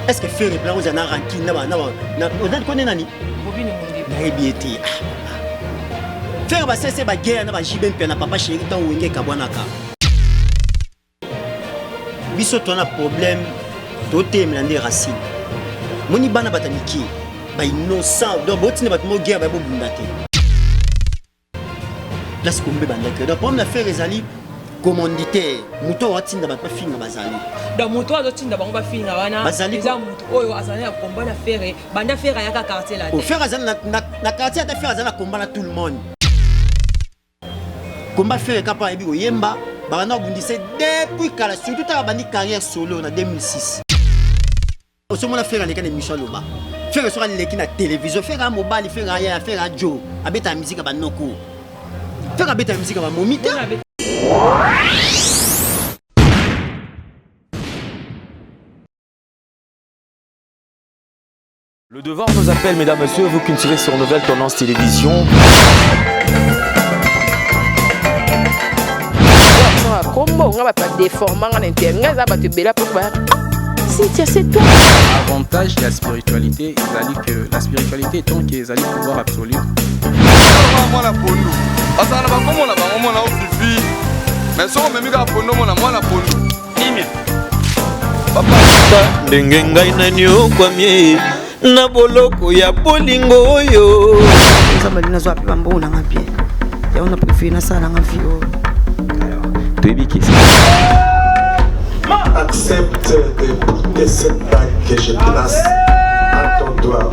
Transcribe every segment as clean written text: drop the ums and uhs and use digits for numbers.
Est ce que Ferre plan oza na rancune na ba na na oza kone nani? Bobine Mundibu. Nayebi ye te. Ah, Ferre ba sese ba guerre na ba JB Mpiana na papa chéri ntango wenge ekabwanaka. Biso toza na problème totelemela nde racine. Moni bana bata mike ba innocent donc botinda bato mo guerre ba bobunda te. Place kombe ebandaki. Donc problème na Ferre ezali commanditaire moto oyo atinda bato bafinga bazali. Donc moto oyo azotinda bango bafinga wana bazali eza moto oyo azali na combat na Ferre banda Ferre ayaka quartier la te. Oh, Ferre azali na, na, na quartier ata Ferre azali na combat na tout le monde. Combat Ferre kapa ayebi koyemba babanda kobundisa depuis kala surtout taka bandi carrière solo na 2006. Osomona Ferre aleka na émission aloba. Ferre soki aleki na télévision, Ferre a mobali, Ferre aya, Ferre a jo, abeta musique ba noko. Ferre abeta musique ba momi te. Le devoir nous appelle, mesdames, messieurs, vous qui nous suivez sur Nouvelle Tendance Télévision. Kombo nga bato badeforma nga na inter nga eza bato ebele apo bayaka Cynthia c'est toi. Avantage ya spiritualité ezali que la spiritualité étant que ezali pouvoir absolu. Mwana pondu azala na bakombo na bango mwana ofifi mais soki omemi kaka pondu omona mwana pondu kimia. Papa ndenge ngai naniokwami na boloko ya bolingo oyo. Nzambe alingi nazwa mpe bambongo na nga bien, yango na préféré nasala na nga vie oyo. Toyebi ke Accepte de porter cette bague que je place à ton doigt.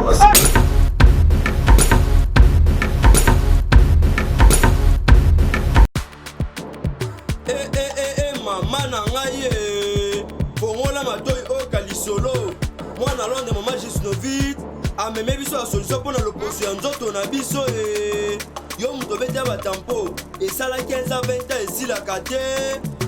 Eh, eh, eh, eh, mama na ngai eh. Fongola matoi oyoka lisolo. Mwana Londres, mama Gisnovit ameme biso ya solution mpo na loposo ya nzoto na biso eh. Yo moto obeti ya batampo esala 15 ans 20 ans esilaka te.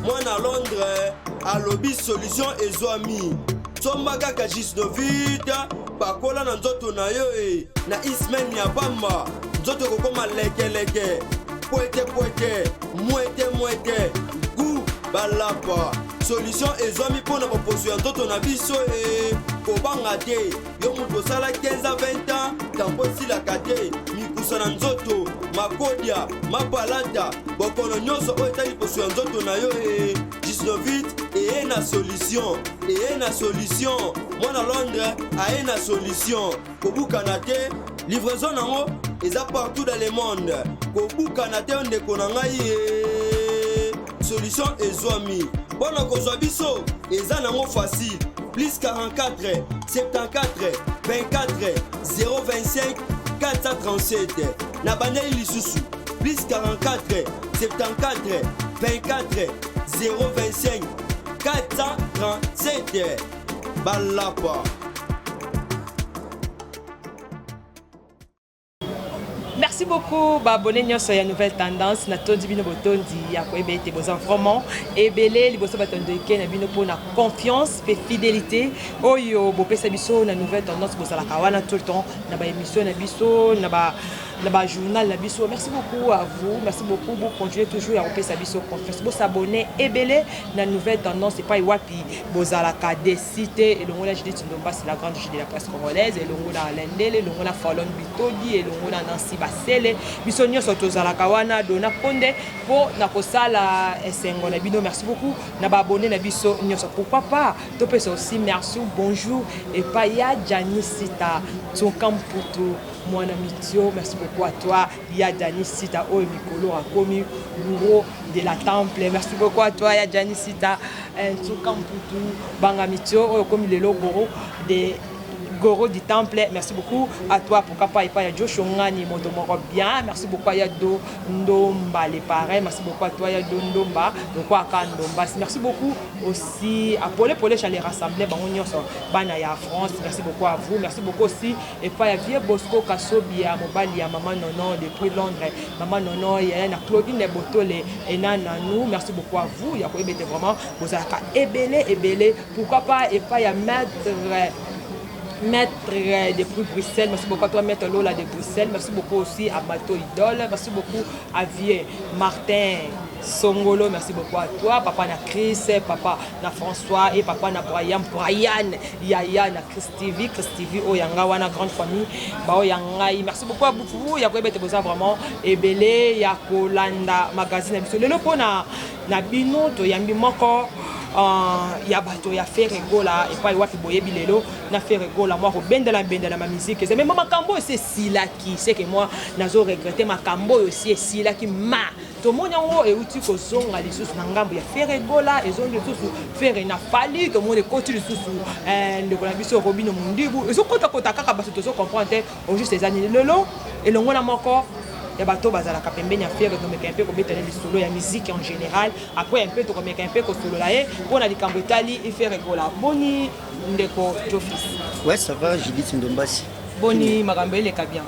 Mwana Londres alobi solution ezwami. Somba kaka Gisnovit, pakola na nzoto na yo eh. Na une semaine ya pamba nzoto ekokoma lekeleke. Pwete pwete, mwete mwete, gout balapa. Solution ezwami mpo na boposo ya nzoto na biso e. Kobanga te, yo moto osala 15 à 20 ans, tampo esilaka te. Mikusa na nzoto, makodia, mapalata, bokono nyonso oyo etali poso ya nzoto na yo e. Gisnovit eye na solution, eye na solution. Mwana Londres aye na solution. Kobukana te, livraison nango eza partout dans le monde. Kobukana te ndeko na ngai ye. Solution ezwami. Pona kozwa biso eza nango facile. Plus 44 74 24 025 437. Na bandeli lisusu. Plus 44 74 24 025 437. Balapa. Merci beaucoup ba abonnés nyonso ya Nouvelle Tendance na tondi bino botondi ya koyeba ete boza vraiment ebele liboso batondo eke na bino mpo na confiance mpe fidélité oyo bopesa biso na Nouvelle Tendance. Bozalaka wana tout le temps na ba émission na biso, na ba na ba journal na biso. Merci beaucoup à vous, merci beaucoup. Bo continuer toujours ya kopesa biso confiance, bo s'abonner ebele na Nouvelle Tendance epai wapi bozalaka desite elongo na Judith Ndombasi, la grande juge de la presse congolaise, elongo na Alain Ndele, elongo na Falon Bitodi, elongo na Nancy Basele. Biso nyonso tozalaka wana Dona Konde mpo na kosala esengo na bino. Merci beaucoup na ba abonné na biso nyonso. Pourquoi pas topesa aussi merci ou bonjour epai ya Janisita Tsoka Mputu mwana mitio. Merci beaucoup à toi ya Janisita oyo mikolo akomi bourreau de la temple. Merci beaucoup à toi ya Janisita Tsoka Mputu banga mitio oyo komi lelo bourreau de Goro du Temple, merci beaucoup à toi. Pourquoi pas epai ya Joshua Ngani moto moko bien. Merci beaucoup à Yado Ndomba les pareils. Merci beaucoup à toi Yado Ndomba lokwa ka Ndomba. Merci beaucoup aussi à Pole Pole Chale rassembler bango nyonso bana ya France. Merci beaucoup à vous. Merci beaucoup aussi epai ya Vieux Bosco Kasobia mobali ya maman Nono depuis Londres. Maman Nono ya na Claudine Botole et na Nanou. Merci beaucoup à vous. Ya koyeba ete vraiment bozalaka ebele ebele. Pourquoi pas epai ya maître Maître depuis Bruxelles, merci beaucoup à toi Maître Lola de Bruxelles, merci beaucoup aussi à Bateau Idole, merci beaucoup à Vieux Martin Songolo, merci beaucoup à toi, papa na Chris, papa na François et papa na Brian, Brian, Yaya na Chris TV, Chris TV, Oyanga wana grande famille, ba Oyanga, merci beaucoup à vous, ya koyeba ete boza vraiment ebele ya kolanda magazine na biso lelo pona na bino toyambi moko ya bato ya Ferre Gola epai wapi boyebi lelo na Ferre Gola mwa kobendela bendela ma musique eza mais makambo oyo esi esilaki c'est que moi nazo regretter makambo oyo esi esilaki ma tomoni yango euti kozonga lisusu na ngambo ya Ferre Gola, ezongi lisusu Ferre na Fally, tomoni ekoti lisusu ndeko na biso Robino Mundibu, ezokotakota kaka bato tozo comprendre te au juste eza nini. Lelo elongo na moko ya bato bazalaka pembeni ya Ferre, tomeka mpe kobetela lisolo ya musique en général, après mpe tokomeka mpe kosolola ye mpona likambo etali Ferre Gola. Boni ndeko Jofis? Ouais, ça va, Judith Ndombasi. Boni makambo eleka bien?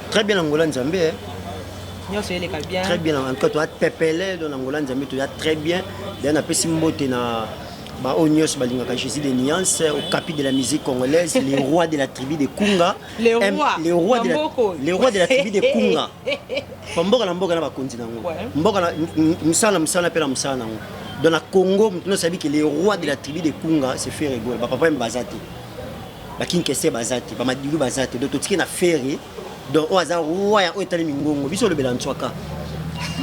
Très bien, Angola Nzambe, hein. Nyonso eleka bien. Très bien, en tout cas, toza pepele dans Angola Nzambe, toza très bien. D'ailleurs, napesi mbote na baoyo nyonso balingaka Jésus de Nuance, au capi de la musique congolaise, le roi de la tribu de Kunga. Le roi. Le roi de la, Mamboko. le roi de la tribu de Kunga. Pa mboka na mboka na bakonzi nango. Mboka na mosala mosala mpe na mosala nango. Dans la Congo, moto nyonso ayebi que le roi de la tribu de Kunga, c'est Ferre Gola. Bapapa yembe baza te. Bakinkese baza te, bamadilu baza te. Donc totiki na Ferre, donc oyo aza roi ya oyo etali mingongo. Biso olobela ntswaka.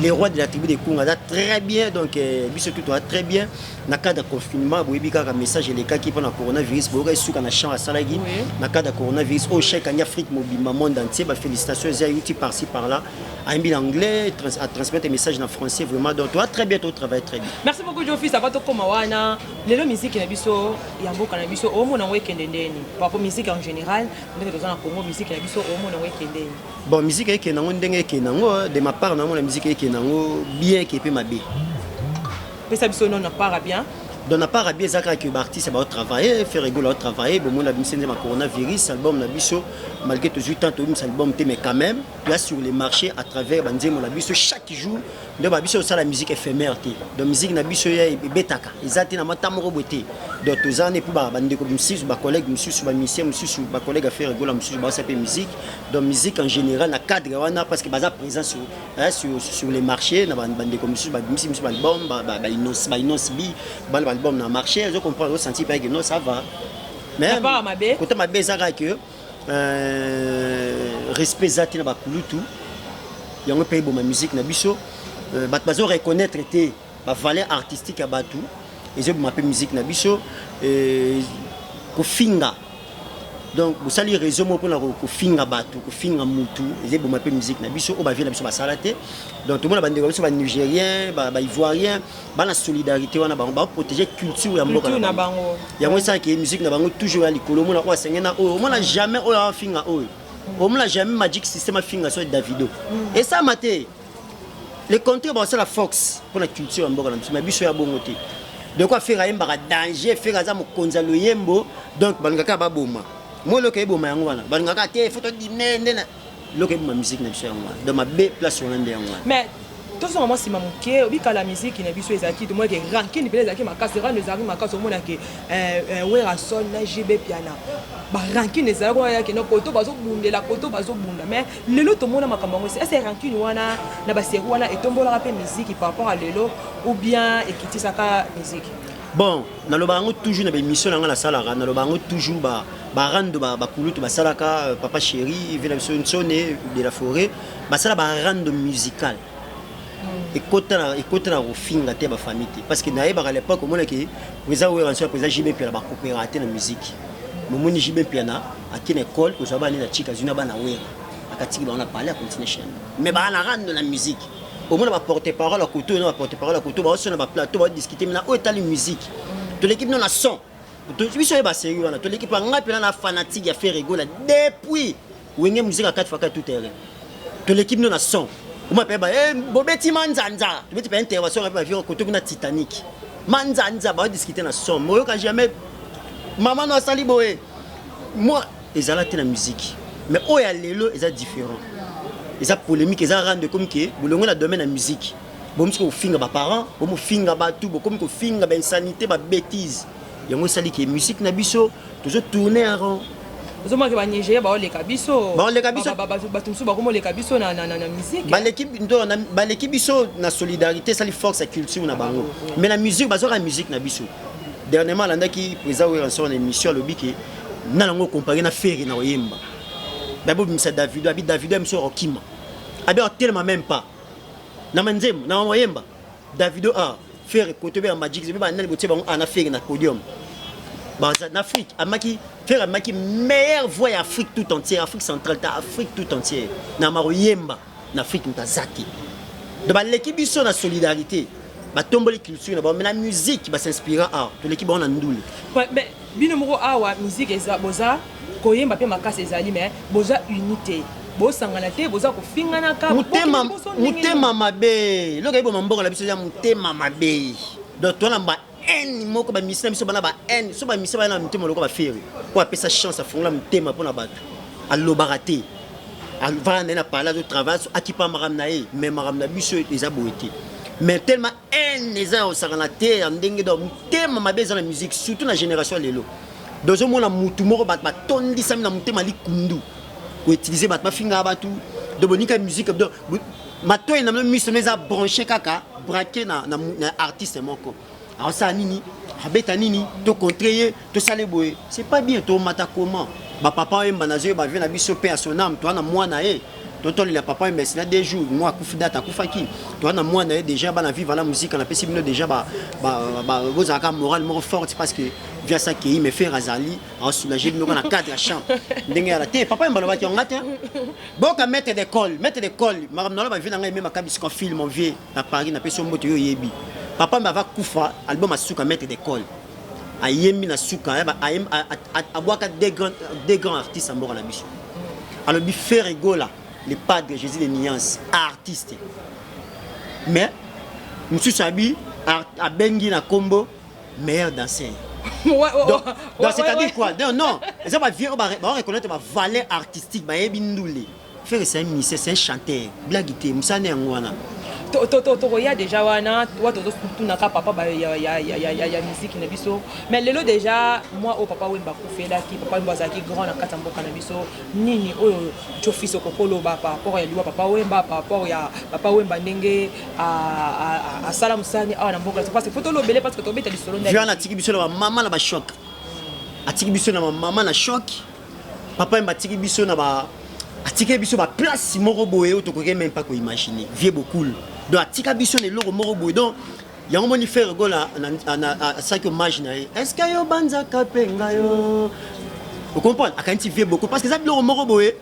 Le roi de la tribu de Kunga aza très bien, donc biso tout toza très bien. Na cadre ya confinement, boyebi kaka message elekaki mpona coronavirus, boyoka esuka na champ asalaki na cadre ya coronavirus oyo chèque angi Afrique mobimba, monde entier, ba félicitations eza euti par-ci par-là. Ayembi na anglais, a transmettre message na français vraiment, donc toza très bien, totravaille très bien. Merci beaucoup Jofis, avant tokóma wana lelo musique na biso ya mboka na biso omona yango ekende ndeni par rapport musique en général ndenge toza na Congo, musique na biso omona yango ekende ndeni? Bon, musique ekende yango ndenge ekende yango, de ma part namona musique ekende yango bien ke mpe mabe. Pesa biso non na part bien. Donc na part bien eza kaka ke baartiste baotravaille, Ferre Gola aotravaille, bomona bimisi nzembo ya coronavirus, album na biso, malgré tozwi temps tobimisa album te, mais quand même toya sur le marché à travers banzembo na biso chaque jour. Nde babiso osala musique éphémère te, donc musique na biso ya ebetaka eza te na mata moko boye te. Donc toza wana epuis bandeko mosusu, bacollègue mosusu, bamusicien mosusu, bacollègue ya Ferre Gola mosusu baosala mpe musique. Donc musique en général na cadre wana, parce que baza présent sur les marchés na bandeko mosusu babimisi mosusu baalbum, bainos bi bana baalbum na marché, ozo comprendre, osentir mpe que non, ça va. Mais Na part mabe? Kota mabe eza kaka que respect eza te na bakulutu, yango mpe eboma musique na biso. Bato bazo reconnaître te bavaleur artistique ya bato, ezoboma mpe musique na biso. Kofinga, donc bosali réseau moko mpona kofinga bato, kofinga mutu, eza eboma mpe musique na biso oyo bavie na biso basala te. Donc tomona bandeko na biso banigérien, baivoirien bana solidarité wana, bango baprotéger culture ya mboka culture na na bango. Bango. Yango esalaki musique na bango toujours ya likolo. Omona oyo asenge na oyo, omona jamais oyo afinga oyo, omona jamais Magic System afinga so Davido, esalama te. Le contraire, basala fox mpona culture ya mboka na biso, mais biso ya bongo te. Donc Ferre ayembaka danger, Ferre aza mokonzi ya loyembo, donc balingaka baboma mo eloko eboma yango wana, balingaka te fo todime nde na eloko eboma musique na biso yango wana. Donc mabe place wana nde yango wana. Mais tozonga mwa nsima moke, obikala musique na biso ezalaki, tomonaki rancune mpena ezalaki makasi, rando ezalaki makasi, omonaki Werrason na JB Mpiana, barancune ezalaki wana yake no koto bazobundela koto bazobunda. Mais lelo tomona makambo yango ese rancune wana na basérie wana etombolaka mpe musique par rapport à lelo ou bien ekitisaka musique? Bon, naloba yango toujours na baémission na nga nasalaka, naloba yango toujours, barando bakulutu basalaka, papa chéri ve na biso Nsone de la Forêt, basala barando musicale, ekota na kofinga te bafamille te, parce que nayebaka l'époque omonaki président Werrason, président JB Mpiana bakopera te na musique. Momoni JB Mpiana ake na école kozwa bana na chika, azwi na bana Wera, akatiki bango na palais, akontinue chaîne, mais baa na rando na musique. Omona baporte parole ya koto na baporte parole ya koto baosona baplateau, baodiscute na oyo etali musique. Toleki bino na son, biso oyeba série wana toleki mpa ngai mpena na fanatique ya Ferre Gola depuis Wenge Musique ya 4 fois 4 tout terrain. Toleki bino na son, oma mpe ba bobeti manzanza, tobeti mpe intervention mpe bavio koto kuna Titanic manzanza, baodiscute na son. Moyoka jamais mama no asali boye moi ezala te na musique. Mais oyo ya lelo eza différent, eza polémique, eza rendre comme ke bolongo na domaine ya musique, bomisi kofinga baparent, bomofinga bato, bokomi kofinga bainsanité, babêtise. Yango esali ke musique na biso tozotourne en rond. Ozomona ke Banigeria baoleka biso. Baoleka biso. Bato mosusu bakomoleka biso na musique. Baleki, baleki biso na solidarité, esali force ya culture na bango, mais na musique bazwaka musique na biso. Dernièrement alandaki président Werrason na émission, alobi ke na nango compare na Ferre na koyemba, babobimisa Davido, abi Davido ya miso akokima, abi atelema même pas na manzembo na koyemba Davido. A Ferre kote be ya Magic be banani, botie bango a na Ferre na podium. Baza na Afrique, amaki Ferre, amaki meilleure voix ya Afrique tout entière, Afrique centrale ta Afrique tout entière na makoyemba na Afrique, moto aza te. Donc baleki biso na solidarité, batomboli culture na bango, mais na musique basinspira art, toleki bango na ndule. Mais bino moko awa, musique eza, boza koyemba mpe makasi ezali, mais boza unité, bosangana te, boza kofinganaka. Motema mabe, eloko eyeboma mboka na biso eza motema mabe. Donc tona ba haine moko, bamisi na biso bana ba haine. So bamisi bana na motema loko baFerre po apesa chance, afungola motema mpo na bato, alobaka te, avanda na ye na pala, azotravaille, akipa makambo na ye. Mais makambo na biso eza boye te, mais tellement haine eza ya kosakana te ya ndenge. Donc motema mabe eza na musique, surtout na génération ya lelo. Donc ozomona mutu moko, bato batondisami na motema likundu, koutiliser bato, bafingaka bato. Donc bonika musique, donc matoi na bino, miso no eza branché kaka, braqué na artiste moko, aosala nini, abeta nini, tocontre ye, tosala boye, c'est pas bien. Tomata comment bapapa oyemba, nazoyeba vie na biso mpe ya sonam, toa na mwana ye, totolela papa oyemba esila 2 jours mwa akufi, date akufaki, toa na mwana ye déjà. Bana Viva la Musique, napesi bino déjà, bozalaka moral moko forte, parce que via sa kei, mais Ferre azali asoulage bino na cadre ya chant ndenge yala te. Papa yemba alobaki yonga te, boka maître d'école, maître d'école, makambo nalo bavie na ngai ememaka bisika film, mon vieux na Paris, napesi yo mbote, yo oyebi. Papa mbe ava kufa, album asuka maître d'école, ayembi na suka, abwaka deux grands artistes ya mboka na biso. Alobi Ferre Gola, le padre, Jésus de nuance, artiste, mais mosusu abi abengi na kombo meilleur danseur. Donc c'est-à-dire quoi? Non, non, eza bavie oyo bareconnaître bavaleur artistique, bayebi ndule. Ferre, c'est un musicien, c'est un chanteur, blague te, mosala yango wana. Tokoya déjà wana wa, tozotunaka papa ya musique na biso. Mais lelo déjà mwa oyo papa Wemba akufelaki, papa Wemba azalaki grand na kati ya mboka na biso. Nini oyo Jofis okokoloba par rapport ya liwa papa Wemba, par rapport ya papa Wemba, ndenge asala mosani awa na mboka? Parce que faut tolobele, parce que tobeta lisolo. Viana atiki biso na bamama na bachoc, atiki biso na bamama na choc. Papa Wemba atiki biso na ba atikaki biso baplace moko boye oyo tokoki même pas koimaginer. Vieux Bokul, donc atika biso na eloko moko boye. Donc yango moni Ferre Gola asalaki hommage na ye. Est ce que yo banzaka mpe ngai yo ocomprendre? Akanisi vieux Bokul, parce que eza biloko moko boye.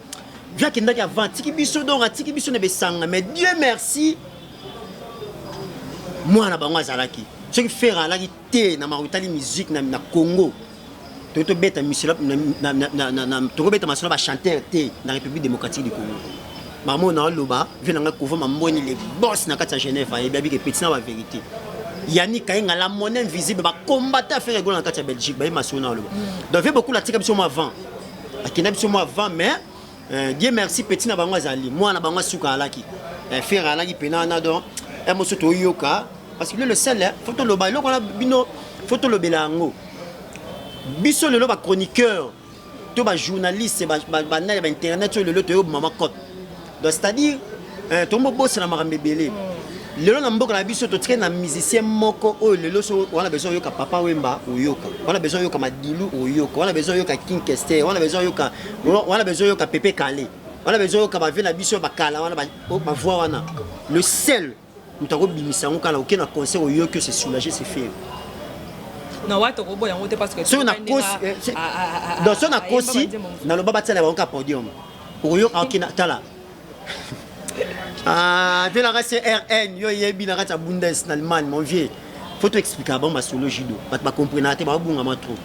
Vieux akendaki avant, atiki biso, donc atiki biso na besanga. Mais Dieu merci, mwana bango azalaki. Soki Ferre alaki te na makambo etali musique na Congo, tobeta tokobeta masolo bachanteur te na République démocratique du Congo. Mamo na oloba, vieux na ngai kova mamboni, le boss na kati ya Genève, ayebi, abiki epeti na bavérité. Yani Kayenga, la monnaie invisible, bacombattant Ferre Gola na kati ya Belgique, baye masolo na oloba. Donc vieux Bokul atika biso mwa avant, akenda biso mwa avant, mais Dieu merci, petit na bango azali, mwana bango asuka alaki, Ferre alaki pena wana. Donc moso toyoka, parce que le seul faut toloba eloko wana, bino faut tolobela yango. Biso lelo bachroniqueur to bajournaliste, banani ya bainternet oyo lelo toyoba mama cote. Donc c'est à dire tomobosana makambo ebele. Lelo na mboka na biso, totikali na musicien moko oyo lelo so wana besoin oyoka Papa Wemba, oyoka wana besoin oyoka Madilu, oyoka wana besoin oyoka King Kester, wana besoin oyoka, wana besoin oyoka Pepe Kale, wana besoin oyoka bavie na biso bakala wana, bavoix wana. Le seul moto akobimisa yango kala, oke na concert, oyoki, ose soulager, c'est Ferre. Na wa tokoboya yango te, parce que soki nakosi, donc so nakosi, naloba batiala bango ka podium, okoyoka oke tala vieux nanga crn, yo yebi na kati ya Bundes na Allemagne. Mon vieux, faut to expliquer bango masolo judo, bato bacomprenaka te, babungama trop.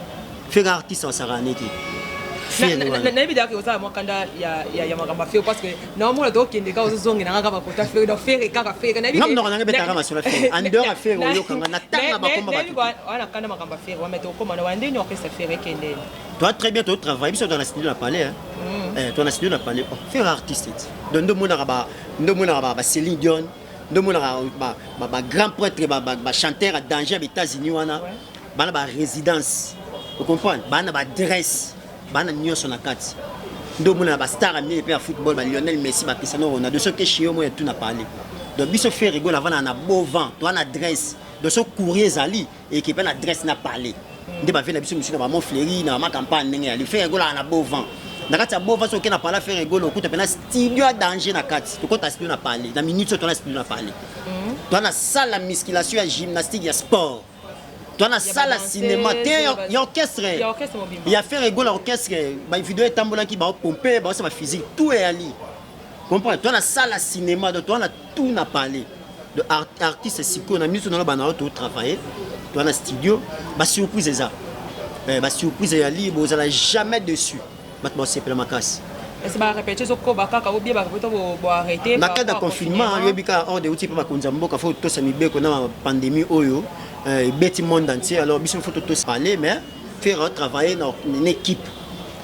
Ferre artiste asaka ne te. Nayebi daka ozala mwa kanda ya makambo ya Ferre, parce que naomona tokende kaka, ozozongela kaka bakota Ferre, donc Ferre kaka Ferre. Nga monoko nanga ebetaka masolo ya Ferre. En dehors ya Ferre, oyokanga na tanga bakomba bato. Wana kanda makambo ya Ferre wame, tokóma na wandeni orchestre Ferre ekende. Toi très bien, totravaille biso, toza na studio na palais, toza na studio na palais. Ferre artiste, donc nde omonaka ba nde omonaka ba Céline Dion, nde omonaka bagrand prêtre, bachanteur ya danger ya baÉtats-Unis wana, bana barésidence, ocomprendre, bana baadresse. Bana nyonso na kati. Nde omona na bastar ya minene mpe ya football, ba Lionel Messi, ba Cristiano Ronaldo, soki chez yo moya tout na parler. Donc biso Ferre Gola avanda na beau vent, toa na adresse. Donc so courrier ezali ekepe na adresse na parler. Nde bave na biso mosusu na ba Mont Fleury, na ba campagne ndenge yali. Ferre Gola na beau vent. Na kati ya beau vent, soki okei na parler Ferre Gola, okuta mpe na studio ya danger na kati. Tokota studio na parler. Na minute oyo toa na studio na parler. Toa na salle ya musculation, ya gymnastique, ya sport. Toa na salle ya cinéma te, ya orchestre. Ya Ferre Gola orchestre, ba vidéo etambolaki, ba pompe, ba ba physique, tout eyali. Comprendre? Toa na salle ya cinéma, donc toa na tout na parler. De artiste sikoyo na miso na bana to travailler, toa na studio, ba surprise eza. Ba surprise eyali, bozala jamais dessus. Bato basepela makasi. Est-ce ba répéter ezokoba kaka ou bien ba répéter bo arrêter? Na cadre ya confinement, yoyebi kaka ordre euti mpe bakonzi ya mboka, faut tosa mibeko na pandémie oyo ebeti monde entier. Alors biso faut totosa parler, mais faire travailler na une équipe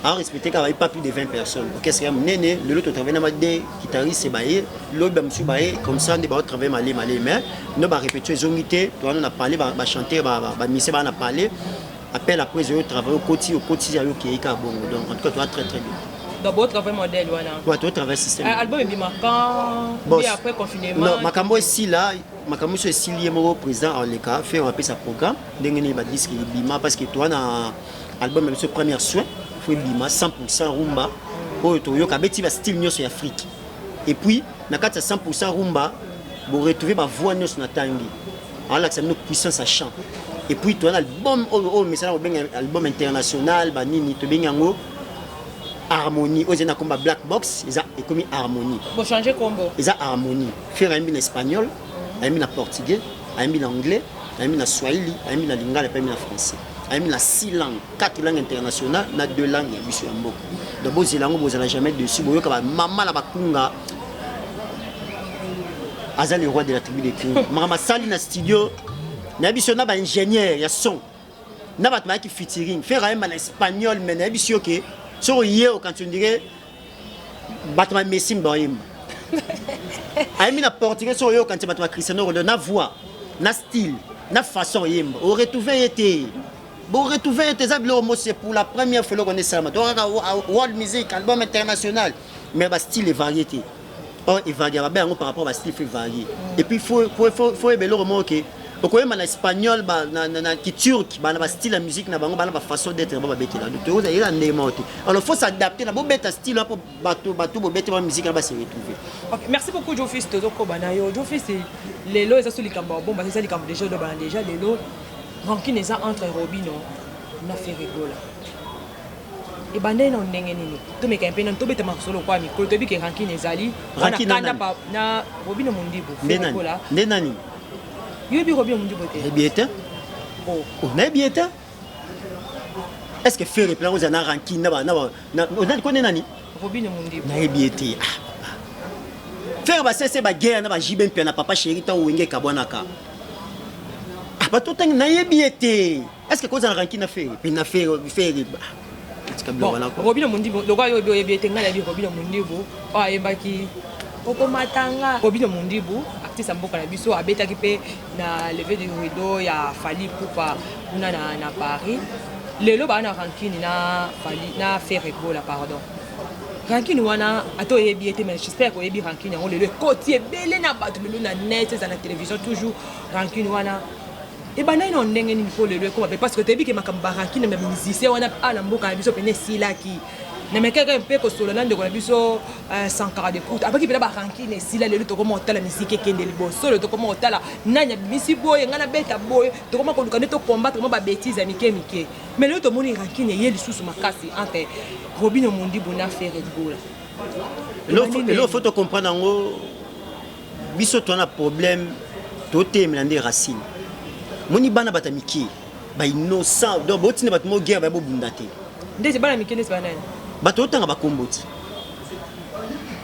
a respecter kaka pas plus de 20 personnes. Orchestre ya monene, lelo totravaille na ba deux guitariste baye, lobi bamosusu baye, comme ça nde baotravaille male male. Mais no ba répétition ezongi te, towana na parler, bachanteur, bamusicien baa na parler, appel après oyo travail, okoti okoti ya yo okei kaka bongo. Donc en tout cas toa très très bien. Donc bo travail modèle wana. Ouais, to travail système. Album ebima quand? Bon, bien après confinement? Non, makambo esila, makambo so esili, ye moko président aleka faire apesa programme ndenge nini badisque ebima, parce que toa na album ya biso première soin, faut ebima 100% rumba oyo toyoka abeti bastyle nyonso ya Afrique. Et puis na kati ya 100% rumba, boretrouve bavoix nyonso na tangi alakisa bino puissance ya chant. Et puis toza na album oyo oyo mesana kobenga album international banini, tobengi yango Harmonie, oyo ezali na komba Black Box, eza ekomi Harmonie. Bochange kombo. Eza Harmonie. Ferre ayembi na espagnol, ayembi na portugais, ayembi na anglais, ayembi na swahili, ayembi na lingala mpe ayembi na français. Ayembi na six langues, quatre langues internationales na deux langues ya biso ya mboka. Donc bozela yango, bozala jamais dessus. Boyoka bamama na bakunga, aza le roi de la tribu de Kunga. Makambo asali na studio na biso na baingénieur ya son na bato bayaki featuring, Ferre ayemba na espagnol, mais nayebi si oke soki oye okanisi ondire bato ba Messi bayemba. Ayembi na portugais, soki oye okanisi bato ba Cristiano Ronaldo, na voix, na style, na façon oyemba, oretrouve ye te, boretrouve ye te. Eza biloko mo c'est pour la première fois eloko nde esalama. To kaka world music, album international, mais bastyle evarie te. Or evarie babe yango par rapport bastyle, faut evarie. Et puis faut oyeba eloko moko ke okoyemba na espagnol, na kiturk, bana bastyle ya musique na bango, bana bafaçon d'être bango babetela. Donc tokozala eza ndenge moko te. Alors faut s'adapter na bobeta style wana mpo bato bobete ba musique na base retrouver. Ok, merci beaucoup Jofis, tozokoba na yo. Jofis, lelo eza so likambo ya bomba, eza likambo déjà olobana déjà lelo. Rancune eza entre Robino na Ferre Gola. Ebandeli na ndenge nini? Tomeka mpe nani tobeta masolo kwa mikolo, toyebi ke rancune ezali wana. Rancune na kanda nani? Na Robino Mondibu, nde Ferre nani? Gola. Nde nani? Yoyebi Robino Mondibu te? Nayebi ye te. Oh. Oh, nayebi ye te. Est ce que Ferre plan ozala na rancune na ba na ba na onani ko nde nani? Robino Mondibu. Nayebi ye te. Ah, papa. Ferre basese baguerre na bajibe mpia na papa chéri ntango Wenge ekabwanaka. Ah, bato otangi nayebi ye te. Est ce que kozala rancune na Ferre mpe na Ferre Ferre, ah, tika biloko Bon, wana quoi. Robino Mondibu, lokola yo oyebi oyebi ye te, ngai nayebi Robino Mondibu oyo ayembaki okomatanga. Robino Mondibu, artiste ya mboka na biso, abetaki mpe na levée du rideau ya Fally Ipupa kuna na Paris. Lelo baa na rancune na Fally, na Ferre Gola, pardon. Rancune wana, ata oyebi ye te, mais j'espère que oyebi rancune yango. Lelo ekoti ebele na bato, lelo na net, eza na télévision toujours. Rancune wana ebandaki na ndenge nini mpo lelo ekoma mpe? Parce que toyebi ke makambo barancune na bamusicien wana a na mboka na biso pene esilaki na mekeke mpe kosolola na ndeko na biso Sankara de Coute abaki mpena barancune esila. Lelo tokoma kotala misiki ekende liboso, lelo tokoma kotala nani abimisi boye, ngai nabeta boye, tokoma koluka nde tocombattre mwa babêtise ya mike mike. Mais lelo tomoni rancune eye lisusu makasi entre Robino Mondibu na Ferre Gola. Eloko faut tocomprendre yango, biso toza na problème, totelemela nde racine. Moni bana bato ya mike, bainnocent, donc botinda bato mo guerre, baya bobunda te. Ndeti bana mike ndeti banani? Bato otanga bakombo ti,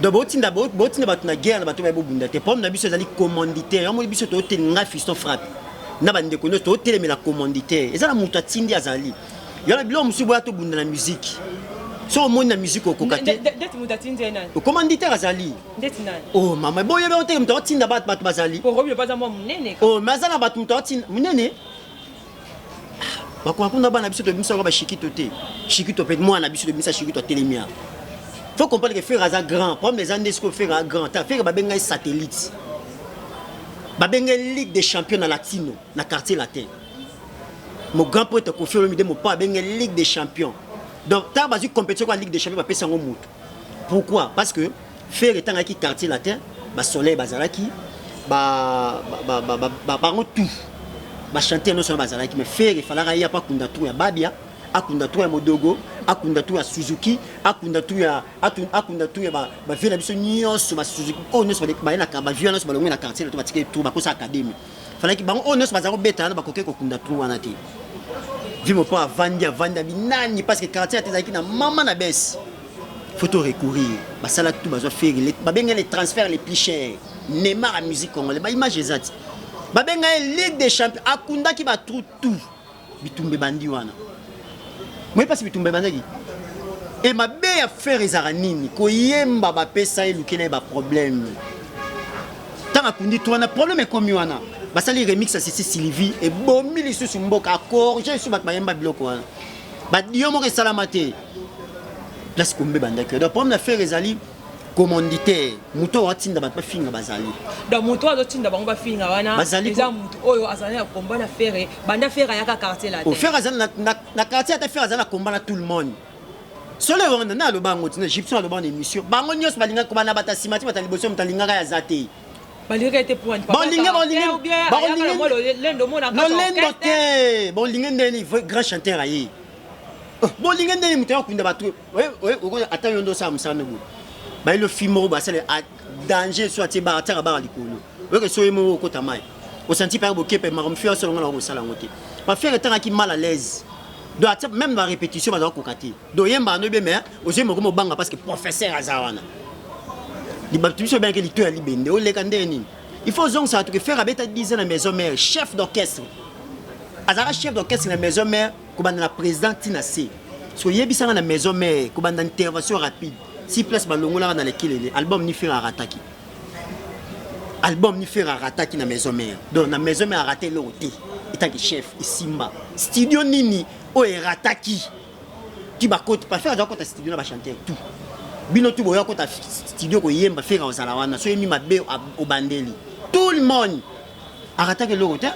donc botinda botinda bato na guerre na bato baya bobunda te. Problème na biso ezali commanditaire. Yango moni biso tooteli, ngai Fiston Frappe na bandeko nyonso, totelemela commanditaire. Eza na moto atindi, azali yana biloko mosusu. Boya tobunda na musique. So omoni na musique okoka te. Ndeti moto atindi ye nani? Commanditaire azali. Ndeti nani? Oh mama, boyebi yango te, moto aotinda bato, bato bazali. Po Robino mpe aza mwa monene. Oh, mais aza na bato, moto aotinda monene. Bakoka kuna bana biso tobimisa yango bashikito te. Shikito mpe mwana biso tobimisa shikito atelemi awa. Faut comprendre que Ferre aza grand. Problème eza nde sikoyo Ferre aza grand. Ta Ferre babenga ye satellite. Babenga ye Ligue des champions na latino na quartier latin. Mon grand prêtre Koffi Olomide mopa abenga ye Ligue des champions. Donc tant bazwi compétition kwa Ligue des champions bapesa yango moto. Pourquoi? Parce que Ferre etangaki quartier latin, ba soleil bazalaki, ba ba ba ba ba bango tout. Ba chanteur nyonso bazalaki mais Ferre falaka ye apa kunda trou ya Babia, akunda trou ya Modogo, akunda trou ya Suzuki, akunda trou ya akunda trou ya ba ba vieux na biso nyonso ba Suzuki oyo nyonso ba na ba vieux nyonso balongwe na quartier to batiki trou bakosa académie. Falaki bango oyo nyonso bazala kobeta wana bakoki kokunda trou wana te. Vieux Mopao avandi avandi abi nani parce que quartier ezalaki na mama na bese. Faut to recourir basala tout bazwa Ferre babenga les transferts les plus chers Neymar ya musique congolais ba image eza ti babenga ye Ligue des champions akundaki ba trou tout bitumba ebandi wana moye mpasi bitumba ebandaki e mabe ya Ferre ezalaka nini koyemba bapesa ye lukela ye baproblème ntango akundi to wana problème ekomi wana basali remix ya sisi sylvie ebomi lisusu mboka akorge lisusu bato bayemba biloko wana badio moko esalama te place kombe ebandaki. Donc problème na Ferre ezali commanditaire, moto oyo atinda bato bafinga bazali. Donc moto oyo azotinda bango bafinga wana bazali eza moto oyo azali na combat na Ferre banda Ferre ayaka quartier la te. Ferre azali na quartier ata Ferre azali na combat na tout le monde. Solo wana na aloba yango tina Gypsy aloba na émission bango nyonso balingaka kobanda bata nsima ti bata liboso moto alingaka ya aza te. Balingaka ete point balinga lolendo te bolingi ndeni grand chanteur aye bolingi ndeni moto akunda bato ata yo nde osala mosala nobo bayelo fi moko basala danger so atie bara atiaka bara likolo oyoke so ye moko okota mai osanti mpe bokepe makambo fi asolo nga na kosala yango te bafere etangaki mal à l'aise donc atia même ba répétition bazala koka te donc yemba no be mais ozwi moko mobanga parce que professeur aza wana bato biso obengaki lito ya libende oleka ndenge nini il faut ozongisa bato ke Ferre abeta 10 ans na maison mère chef d'orchestre azalaka chef d'orchestre na maison mère kobanda na président ntina se so oyebisanga na maison mère kobanda intervention rapide si place balongolaka na lekelele album ni Ferre arataki album ni Ferre arataki na maison mère donc na maison mère arate eloko te etanke chef esimba studio nini oyo erataki ti bakoti pa Ferre aza kota studio na bachanteur tout bino tu boya kota studio koyemba Ferre ozala wana so yemi mabe obandeli tout le monde arataki eloko te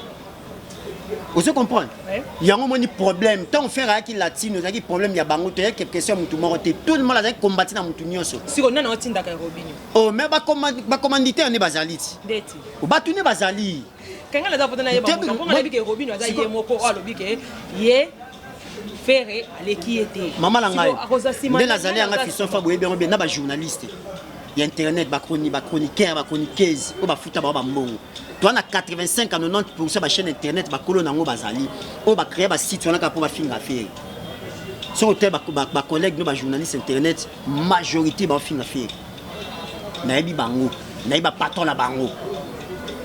ozo comprendre yango omoni problème ntango Ferre ayaki latine ozalaki problème ya bango toyaki question ya motu moko te tout le monde azalaki kombati na motu nyonso. Siko nani otindaka Robinho? Oh mais bacommanditaire nde bazali ti ndeti bato nde bazali kanga naza pota nayeba moto mpo nayebi ke Robinho aza ye moko oyo alobi ke ye Ferre aleki ye te. Mama na ngai nde nazali yanga fiston fa boyebi yango bien na bajournaliste ya internet bachroniqueur bachroniqueuse oyo bafuta bango bambongo toa na 85 à 90 bachaîne internet bakolo nango bazali oyo bacréa basite wana kaka mpo bafinga Ferre. Soki otali bacollègue no bajournaliste internet majorité baofinga Ferre. Nayebi bango, nayebi bapatron na bango,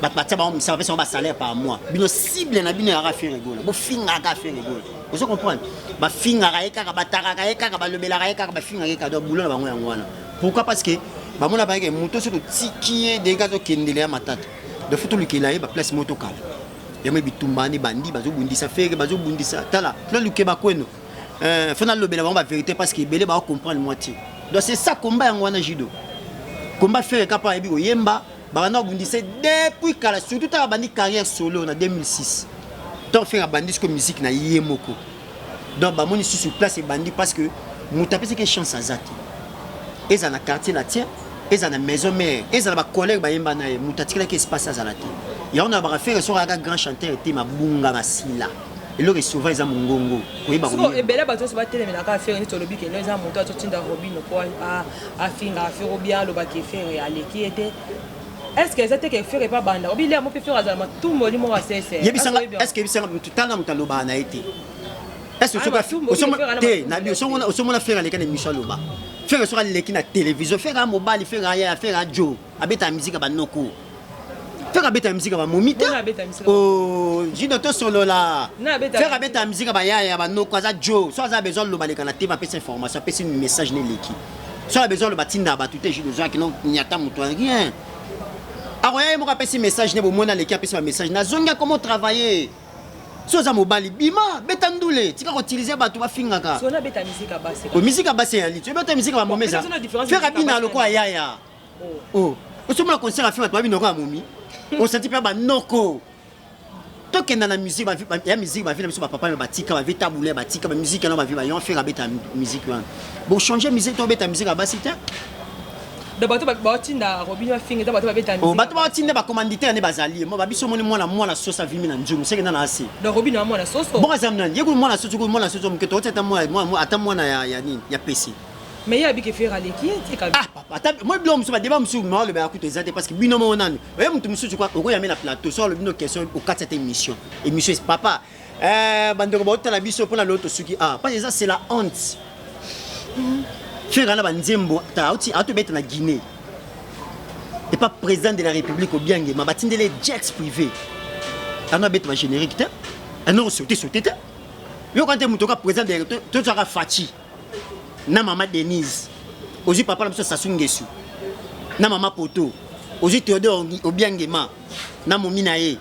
bato batia bango misala, bapesa bango basalaire par mois. Bino cible na bino yaka Ferre Gola, bofingaka Ferre Gola, ozo comprendre? Bafingaka ye kaka, batakaka ye kaka, balobelaka ye kaka, bafingaka ye kaka. Donc boulot na bango yango wana. Pourquoi? Parce que bamona bayeke moto soki totiki ye ndenge azokendela ya matata, donc faut tolukela ye baplace moko tokala yango. Bitumba wana ebandi, bazobundisa Ferre, bazobundisa tala toluke bakweno. Faut nalobela bango bavérité parce que ebele bakocomprendre moitié. Donc c'est ça combat yango wana judo combat. Ferre kapa ayebi koyemba, babanda kobundisa depuis kala, surtout taka bandi carrière solo na 2006. Ntango Ferre abandi siko musique na ye moko, donc bamoni susu place ebandi parce que moto apesaki chance aza te. Ezala na quartier latin, ezala na maison mère, ezala bacollègue bayemba na ye, moto atikelaki espace azala te. Yango na baka Ferre soki ayaka grand chanteur te, mabunga masila eloko souvent eza mongongo koyeba. Siko ebele bato nyonso batelemelaka Ferre neti olobi keno eza moto azotinda Robino mpo afinga Ferre obia alobaki Ferre aleki ye te. Est ce que eza te ke Ferre epa banda obi lea mo mpe Ferre azala matumboli moko asese? Yebisanga, est ce que yebisanga motu tala moto alobaka na ye te? Est ce te nabi osomona Ferre aleka na émission aloba? Ferre soki aleki na télévision, Ferre mobali, Ferre aya, Ferre ajo abetaka musique ya banoko, Ferre abetaka musique ya bamomi te. Jido tosolola, Ferre abetaka musique ya bayaya ya banoko, aza jo. So aza besoin aloba, aleka na te, bapesa information, apesi message na eleki. So aza besoin aloba, tindaka bato te. Jido ozwaki no nyata moto rien, akoya ye moko apesi message ne bomoni aleki apesi bamessage nazongi akomo travailler. So oza mobali, bima, beta ndule, tika koutiliser bato bafingaka. So nabeta musique ya basi. O musique ya basi eyali, tobeta musique ya bamome eza. Bon, eza na différence Ferre musique ya abina basi lokola na- yaya. Oh. Osomona concert ya Ferre bato babina lokola momi. Osenti mpe banoko. Tokenda na musique ya musique bavi na biso bapapa na batika bavi tabule batika bamusike wana bavi bayon Ferre abeta musique wana. Bochange musique to obeta musique ya basi te. Donc bato baotinda Robinho afinga eza bato babeta Oh, musique. bato baotinda bacommanditaire nde bazali mo babiso omoni mwana mwana soso avimi na nzungu seke nana ase. Donc Robinho amwana soso. Bongo aza nani ye kutu mwana soso kutu mwana soso moke tokoti ata mwana ata mwana ya nini ya PC. Mais ye abiki Ferre aleki ye te kabi. Ah papa, ata moi biloko mosusu badeba mosusu ma olobaka kutu eza te parce que bino moko nanu oye motu mosusu kwa okoyambe na plateau so alobi no question okati ata émission émission papa bandeko baotala biso mpona lelo tosuki ah parce que eza c'est la honte. Ferre na banzembo ta auti atobeta na Guinée et pas président de la République obiangema batindele jet privé ano abeta ba générique te ano sauter sauter te yoka te moto ka président de tozwaka Fatshi na mama Denise ozwi papa na biso Sassou Nguesso na mama Poto ozwi Théodore Obiangema na momi na ye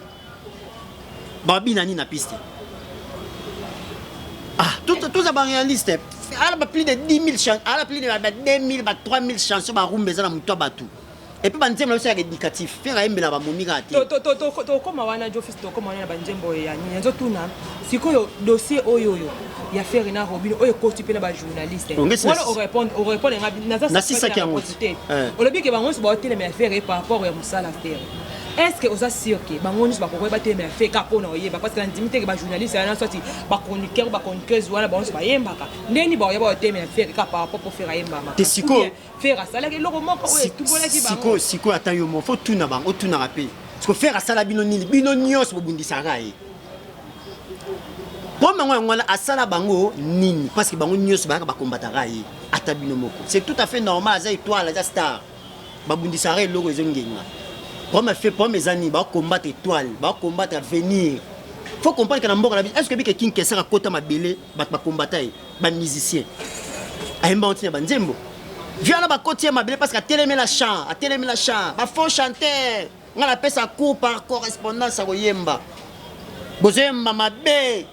babina nini na piste. Ah, tout ça réaliste. Ala ba plus de 10 000 chansons, ala plus de 2 000, ba 3 000 chansons ba rumba eza na mutu batu. Et puis banzembo na biso ya éducatif, Ferre ayembela ba momi kaka te. Tokóma wana Jofis, tokóma wana na banzembo ya nini nazotuna sikoyo dossier oyo oyo ya Ferre na Robinho oyo ekoti mpe na bajournaliste wana orépondre nga naza Nasisaki yango te. Olobi ke bango nyonso baotelemela Ferre par rapport ya mosala Ferre. Est ce que oza sûr ke bango nyonso bakokoki batelemela Ferre kaka mpona oyeba? Parce que nandimi te ke bajournaliste wana soit bachroniqueur ou bachroniqueuse wana bango nyonso bayembaka ndeni baoya baotelemela Ferre kaka par rapport po Ferre ayembama. Te sikoyo Ferre asalaki eloko moko oyo etumbolaki bango. Sikoyo sikoyo ata yo moko fo tuna bango, otunaka mpe siko Ferre asala bino nini? Bino nyonso bobundisaka ye problème yango yango wana asala bango nini? Parce que bango nyonso bayaka bakombataka ye ata bino moko, c'est tout à fait normal. Aza étoile, aza star, babundisaka eloko ezongenga. Problème fait problème eza nini? Bakombattre étoile, bakombattre avenir. Faut comprendre que na mboka na biso, est ce que bike King Kester akota mabele, bato bakombata ye, bamusicien ayemba ntina banzembo viana bakoti ye mabele parce que atelemela chant, atelemela chant bafaux chanteur. Nga napesa cours par correspondance ya koyemba, bozoyemba mabe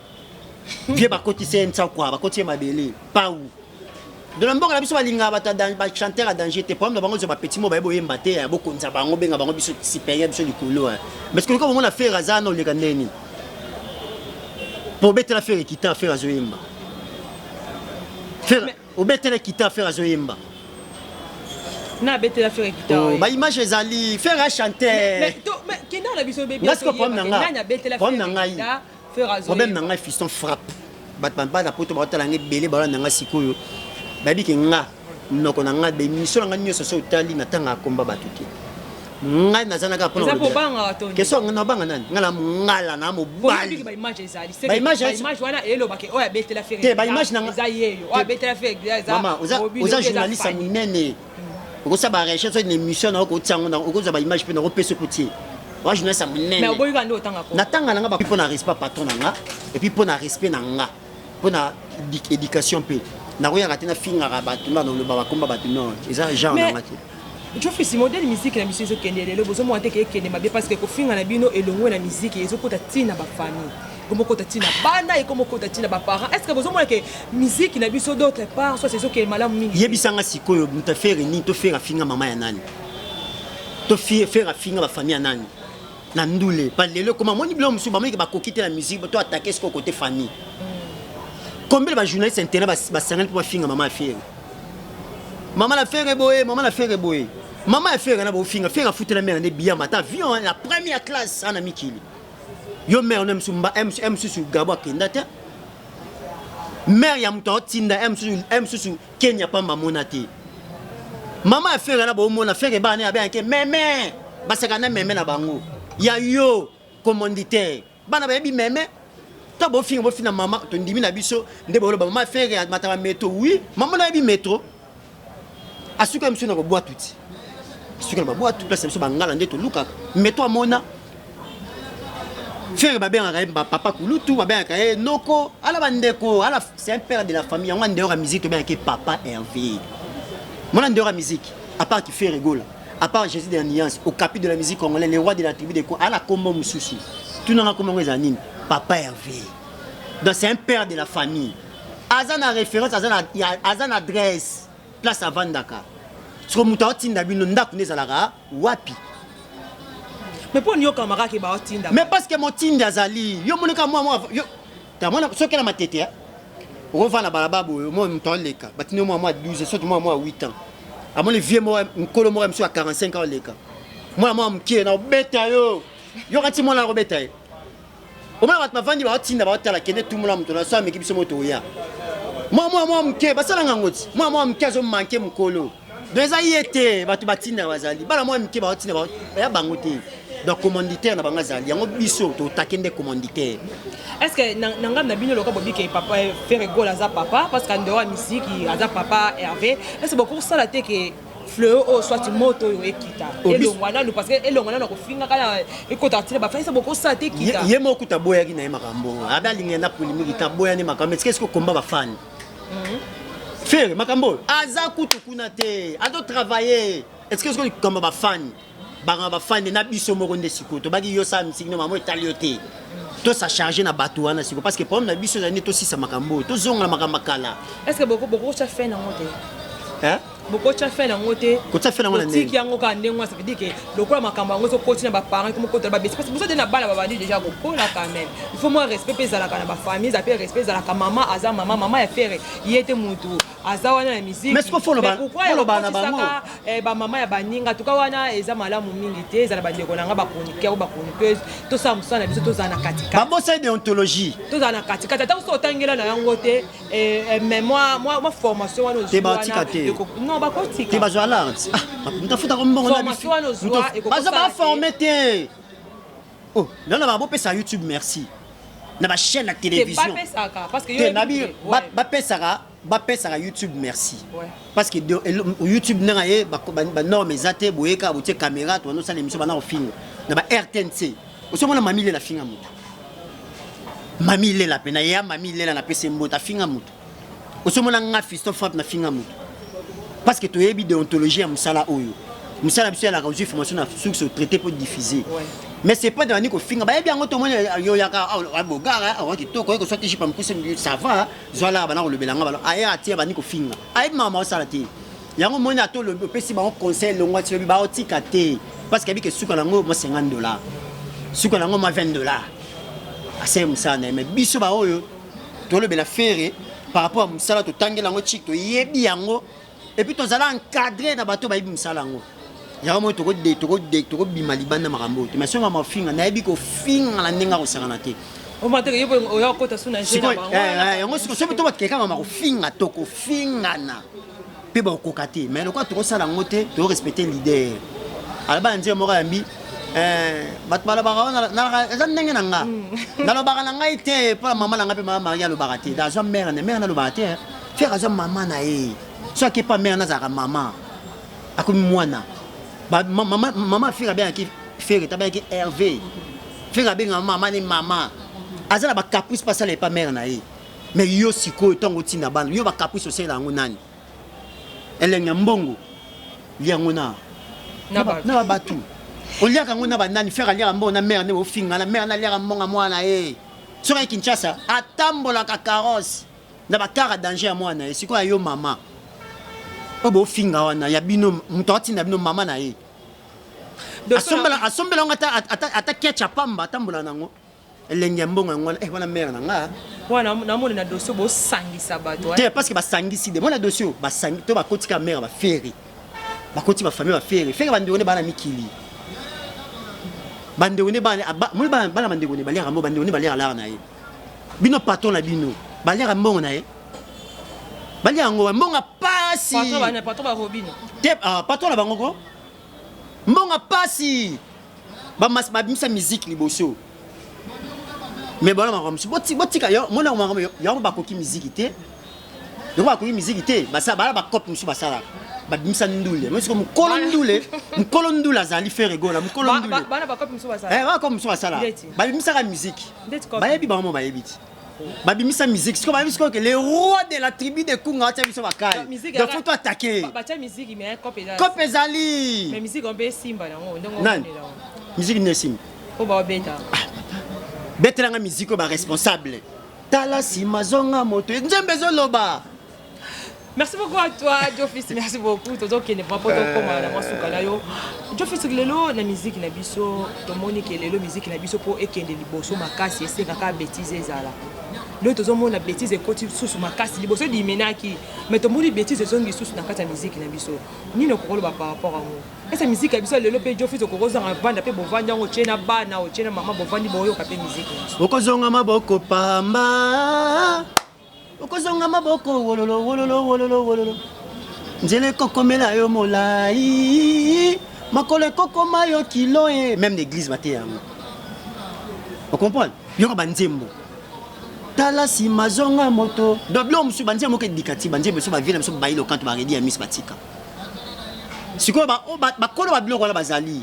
vie bakotisi ye ntsakwa, bakoti ye mabele pau. Donc na mboka na biso balingaka bato bachanteur ya danger te. Problème na bango eza bapeti mo baye boyemba te ya bokonza bango, benga bango biso supérieur, biso likolo. Mais soki bomona Ferre aza na oleka ndenge nini po obetela Ferre kita, Ferre azoyemba, Ferre obetela kita, Ferre azoyemba. Na abetela Ferre guitare. Oh, baimage ezali Ferre a chanteur. Kenda na biso. Nga sikoyo problème na nga, problème na ngai, problème na ngai, fiston frappe bato bana poto baotala nga ebele, balanda nga sikoyo, bayebi ke nga monoko na nga bémission na nga nyonso so otali natangaka komba bato te. Ngai naza na kaka mpona question nga nabanga nani? Nga na mongala na mobali. Te, baimage na mama oza journaliste ya monene, okosala barecherche soki na émission na okotia yango, okozwa baimage mpe nakopesa kotie oza journaliste ya monene. Natanga na nga mpo na respect patron na nga et puis mpo na respect na nga, mpo na éducation mpe nakoyaka te nafingaka bato na naloba bakomba bato, non, eza genre na nga te. Jofisi modèle musique na biso ezokende lelo, bozomona te ke ekende mabe? Parce que kofinga na bino elongwe na musique, ezokota ntina bafamille, ekomokota ntina bana, ekomokota ntina baparent. Est ce que bozomona ke musique na biso d'autre part soit ezokende malamu mingi? Yebisanga sikoyo, moto aFerre nini? To Ferre afinga mama ya nani? To Ferre afinga bafamille ya nani na ndule? Pa lelo ekoma moni biloko mosusu bamoniki bakoki te na musique to attaquer sikoyo côté famille. Combien bajournaliste internet basangani mpo bafinga mama ya Ferre? Mama na Ferre boye, mama na Ferre boye, mama ya Ferre na bofinga Ferre afutela mare nde biyama ata avion la première classe ana mikili. Yo mare no mosusu mosusu Gabo akenda te, mare ya moto aotinda mosusu Kenya pamba mona te. Mama ya Ferre na bomona Ferre bana abengake meme, basaka na meme na bango ya yo commanditaire, bana bayebi meme to bofinga bofinga mama. Tondimi na biso nde boloba mama Ferre mataka métro. Oui, mama nayebi métro, asuka biso na kobwatu ti asuka na babwatu place na biso bangala nde tolukaka métro. Amona Ferre babengaka ye papa kulutu, babengaka ye noko, ala bandeko, ala c'est un père de la famille. Yango ndeyoko ya musique tobengaka ye papa Hervé. Mona ndeyoko ya musique, à part ki Ferre Gola, à part Jésus de la nuance, au capi de la musique congolaise, le roi de la tribu de ko ala kombo mosusu tunanga kombo yango ezala nini? Papa Hervé. Donc c'est un père de la famille. Aza na référence, aza na, aza na adresse, place avandaka. Siko moto aotinda bino ndako nde ezalaka wapi? Mais mpo niyokama kaka baotinda. Mais parce que motindi azali, yo moneka mwa mwa yo tamona soki na matete ya okovanda balaba boye mwa moto aleka batindi mwa mwa 12 soki mwa mwa 8 ans amoni vie moko nkolo moko ya mosusu ya 45 ans oleka mwana mwa mokie na obeta yo yoka ti mwana akobeta ye omona bato bavandi baotinda baotala kende tumula moto na so ameki biso moto oya mwa mwa mwa moke basalanga yango ti mwa mwa moke azomanke mokolo donc eza ye te bato batindaka bazali bana mwa mike baotinda ya bango te donc commanditaire na bango azali yango biso totake nde commanditaire. Est ce que na ngambo na bino loka bobike papa Ferre Gola aza papa parce que ndeo ya misiki aza papa Hervé, est ce que bokosala te ke fleur oyo soit moto oyo ekita elongwa nanu parce que elongwa nanu akofingaka na ekota ntina bafai bokosala te ekita? Ye moko kuta aboyaki na ye makambo abe alingi na polémique te, aboyani makambo etika esiko komba bafani Ferre makambo oyo aza kutu kuna te, azotravaille etika esiko likambo bafani banga bafani na biso moko nde sikoyo tobaki yo sala misiki no mamo etali yo te, tosa charge na bato wana sikoyo parce que problème na biso ezali nde tosisa makambo oyo, tozonga na makambo ya kala. Est ce que bokotya fin nango te? Bokotya fin nango te? Kotia fin nango na ndenge? Otiki yango kaka ndenge wana, ça veut dire que lokola makambo yango ezokoti na baparent komokota na babesi parce que boza te na bana babandi déjà kokola. Quand même il faut mwa respect mpe ezalaka na bafamille, eza mpe respect ezalaka. Mama aza mama, mama ya Ferre ye te mutu aza wana na musique. Mais sikoyo faut oloba na bango. Bamama ya baninga tuka wana eza malamu mingi te. Ezala bandeko na nga bachroniqueur o bachroniqueuse, tosala mosala na biso, tozala na katikati. Babosali déontologie. Tozala na katikati ata so otangela na yango te, mais moi formation wana te batika te. Non, bakotika. Te bazwa alerte moto afutaka mbongo. Formation wana ozwa. Baza baforme te. Oh lelo na bopesa YouTube merci na bachaîne ya télévision. Bapesaka parce que te nabi bapesaka YouTube merci parce que YouTube ndenge ye banorme eza te. Boyeka botie caméra to banosala émission bana kofinga na ba RTNC. Osomona mami lela finga moto, mami lela mpe na ya mami lela napesi mbote afinga moto. Osomona nga Fiston Frappe na finga moto parce que toyebi déontologie ya mosala oyo. Mosala biso yalaka ozwi formation na source traité mpo diffuser, mais c'est pas bandi kofinga. Bayebi yango. Tomoni yoyaka bogara awa kitoko oye koswa te jipa mokuse, ça va zwala bana kolobela nga balo aye atia bandi kofinga ayebi makambo osala te. Yango moni ata olobi opesi bango conseil elongwa ti lobi baotika te parce que ayebi ke suka nango mwa 50 $, suka nango mwa 20 $, asali mosala na ye. Mais biso baoyo tolobela Ferre par rapport ya mosala totangela yango chik, toyebi yango et puis tozala encadré na bato bayebi mosala yango. Yango moi tokobima libanda makambo oyo te. Mais soki mafinga nayebi kofinga na ndenge akosakana te. Yango sikoyo soki to bato kaka makofinga, tokofingana mpe bakokoka te. Mais lokola tokosala yango te, torespecte leader. Aloba na nzela moko yambi bato balobaka wana eza ndenge na nga nalobaka na ngai te mpo na mama na ngai mpe mama Marie alobaka te. Azwa mare na mare nalobaka te. Ferre azwa mama na ye so akepa mare nazalaka mama akomi mwana. Mama Ferre abengaki Ferre te, abengaki Hervé. Ferre abengaka mama ne mama aza na bacaprice mpe asala epa mare na ye. Mais yo sikoyo ntango otinda bana yo bacaprice osalela yango nani? Elenge ya mbongo liango na na bato oliaka yango na banani? Ferre aliaka mbongo na mare nde ofinga na mare naliaka mbongo ya mwana ye. Soki aye Kinshasa atambolaka carrosse na bacar ya danger ya mwana ye. Sikoyo yo mama oyo bofinga wana ya bino moto atinda bino mama na ye asombela yango ata ketch ya pamba atambola nango elenge ya mbongo yango wana wana mare na nga. Wana namoni na dossier bosangisa bato. Te, parce que basangisi de mona dossier basangi to bakoti ka mare baFerre bakoti bafamille baFerre. Ferre bandeko nde bana mikili, bandeko nde moni bana bandeko nde baliaka mbongo, bandeko nde baliaka lara na ye. Bino patron na bino baliaka mbongo na ye, balia yango mbongo pasi te. Patron na bango ko mbongo pasi babimisa musique liboso. Mais bona makambo mosusu botika mona makambo yango bakoki miziki te, yango bakoki miziki te. Bala bacope mosusu basalaka babimisa ndule siko mokolo ndule, mokolo ndule azali Ferre Gola mokolo ndule. Bacope mosusu basalaka babimisaka miziki, bayebi bango mo bayebi ti babimisa musique. Sikoyo bayebi sikoyo ke le roi de la tribu de Kunga atia biso bakali, donc faut to attaquer. Cope ezali nani? Musique nde esimba. Betela nga musique oyo ba responsable. Tala sima zonga moto. Nzembe ezoloba. Merci beaucoup à toi, Jofis. Merci beaucoup. Tozokende vraiment po tokoma na mwa suka na yo. Jofis lelo na musique na biso tomoni ke lelo musique na biso po ekende liboso makasi esengaka bêtise ezala. Lelo tozomona bêtise ekoti susu makasi liboso edimenaki mais tomoni bêtise ezongi susu na kati ya musique na biso. Nini okokoloba par rapport yango? Ese musique ya biso lelo pe Jofis okokozanga vanda pe bovandi yango otie na bana otie na mama bovandi boyoka pe musique na biso. Okozonga maboko pamba. Okozonga maboko wololo wololo wololo wololo. Nzela ekokomela yo molai, makolo ekokoma yo kilo e. Même l'église bateya yango. Ocomprendre? Yoka banzembo. Tala sima zonga moto. Donc biloko mosusu banzembo moko edikati banzembo mosusu bavie na biso bayi lokanto baredi ya misi batika. Sikoyo bakolo ba biloko wana bazali.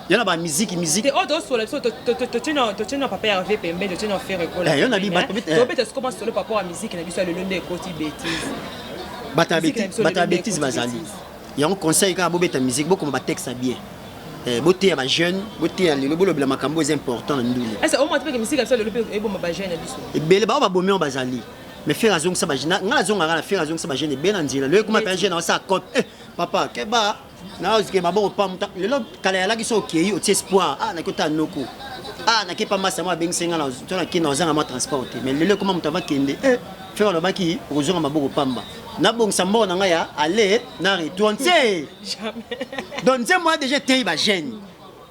Yana ba musique musique. Te oyo tosola biso totie na papa Hervé pembeni totie na Ferre Gola. Eh, yo na bi bato eh. Tobeta sikoyo masolo par rapport à musique na biso ya lelo nde ekoti bêtise. Bato ya bêtise bato ya bêtise bazali. Yango conseil kaka bobeta musique bokoma ba texte ya bien. Eh, boteya ba jeune boteya lelo bolobela makambo eza important na ndule. Est-ce au moins pe musique ya biso lelo pe eboma ba jeune na biso. Ebele ba babomi oyo bazali. Mais Ferre azongisa ba jeune nga nazongaka na Ferre azongisa ba jeune ebele na nzela. Lelo ekoma pe jeune asala cop. Eh papa keba naozike maboko pamba lelo kala yalaki so okei otie espoir ah naki otala noko ah nake pa masa mo abengisi nga to nake na ozanga mwa transport te mais lelo ekoma moto ava kende eh frère alobaki okozonga maboko pamba nabongisa mbongo na ngai ya aller na retour nse donc nzembo wana déjà eteyi bajeune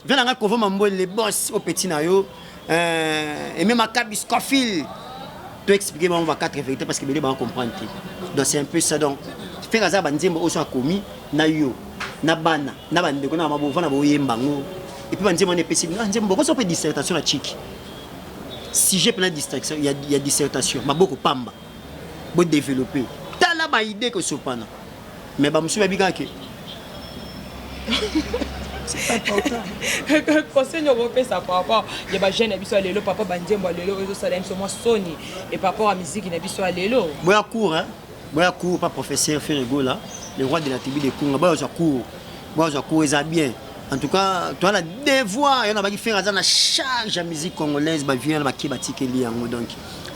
Viens nanga kovo mambwe le boss au petit na yo euh, aimé Maccabi Scofield to expliquer bango ba quatre vérités parce que bele ba comprendre te donc c'est un peu ça donc faire aza ba nzembo oyo so akomi na yo na bana na bandeko na mabova na boyemba ngo et puis ba nzembo wana epesi bino ah, nzembo bokoso mpe dissertation na chiki sujet mpena distraction ya, ya dissertation maboko pamba bo développer tala ba idée kosopana mais bamosusu bayebi kaka ke c'est pas important conseil nini okopesa par rapport ya bajeune na biso ya lelo papa banzembo ya lelo oyo ezosala biso mwa soni et par rapport ya miziki na biso ya lelo? Boya cours hein? Boya cours pa professeur Ferre Gola, le roi de la tribu de Kunga. Boya zwa cours, boya zwa cours eza bien. En tout cas toza na devoir yo na baki Ferre aza na charge ya musique congolaise, ba vieux na bake batikeli yango donc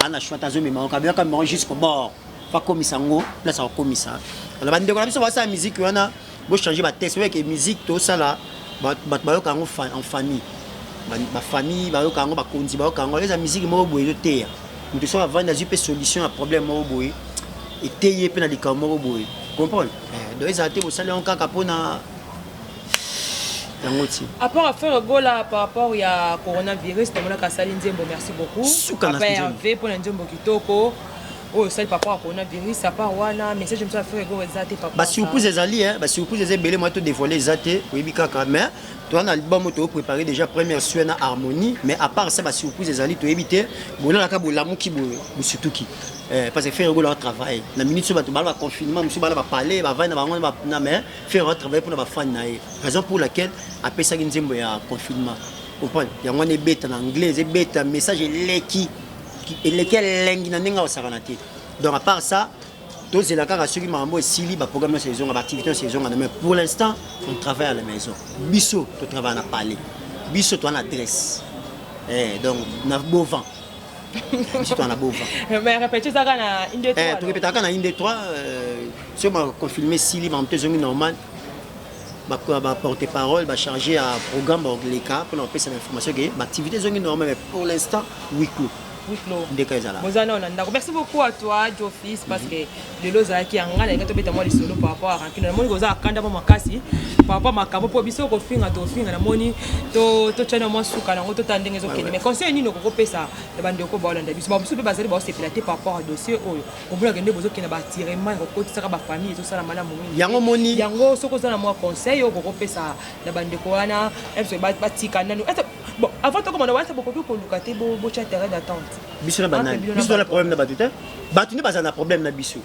ana choix azomema yango kabila kamema yango jusqu'au bord. Bakomisa yango place ya kokomisa. Alors bandeko na biso basala musique wana, bochange batexte oyeke musique tosala bato bayoka yango en famille, bafamille bayoka yango, bakonzi bayoka yango. Eza musique moko boye ezoteya moto soki avandi azwi mpe solution ya problème moko boye, eteyi ye mpe na likambo moko boye, comprendre. Donc ezala te bosali yango kaka mpona yango ti. À part affaire Gola par rapport ya coronavirus, tomonaka asali nzembo merci beaucoup Suka na papa nzembo. Hervé mpona nzembo kitoko oyo osali par rapport ya coronavirus. À part wana message mosusu affaire Gola eza te papa? Ba surprise ezali hein, ba surprise eza ebele, moi to dévoiler eza te, oyebi kaka. Mais toza na album oyo préparé déjà, première soin na harmonie. Mais à part ça ba surprise ezali, toyebi te, bolalaka bolamuki boye bosutuki. Eh, parce que Ferre Gola travaille na minute so bato bala ba confinement mosusu bala ba palais bavandi na bango na, mais Ferre travaille mpona bafani na ye, raison pour laquelle apesaki nzembo ya confinement, comprendre yango wana ebeta na anglais, ebeta message eleki eleki elengi na ndenge akosakana te. Donc à part ça tozela kaka soki makambo esili, baprogramme nyonso ezonga, baactivité nyonso ezonga. Mais pour l'instant on travaille à la maison, biso totravaille na palais, biso toa na adresse eh, donc na beau vent, biso toa na beau vent. Mais répétition ezaka na inde? Eh, torepetaka na inde 3 soki baconfirme esili, makambo to ezongi normal, baporte parole bachargé ya programme bakoleka mpona kopesa na information ke baactivité ezongi normal. Mais pour l'instant huis clos. Huis clos. Ndeka ezala. Boza nao na ndako. Merci beaucoup à toi Jofis, parce que lelo ozalaki ya ngai nalinga tobeta mwa lisolo par rapport à rancune. Namoni koza akanda mwa makasi par rapport makambo mpo biso kofinga tofinga, namoni totyana mwa suka nango, totala ndenge ezokende. Mais conseil nini okokopesa na bandeko baolanda biso, bamosusu mpe bazali baosepela te par rapport à dossier oyo omonaka nde bozokende batirement ya kokotisaka bafamille ezosala malamu mingi? Yango moni. Yango soki oza na mwa conseil oyo okokopesa na bandeko wana eske batika nanu? Bon, avant tokoma na wana, bokoki koluka te botya terrain d'attente? Biso na banani? Biso toza na problème na bato te, bato nde bazala na problème na biso.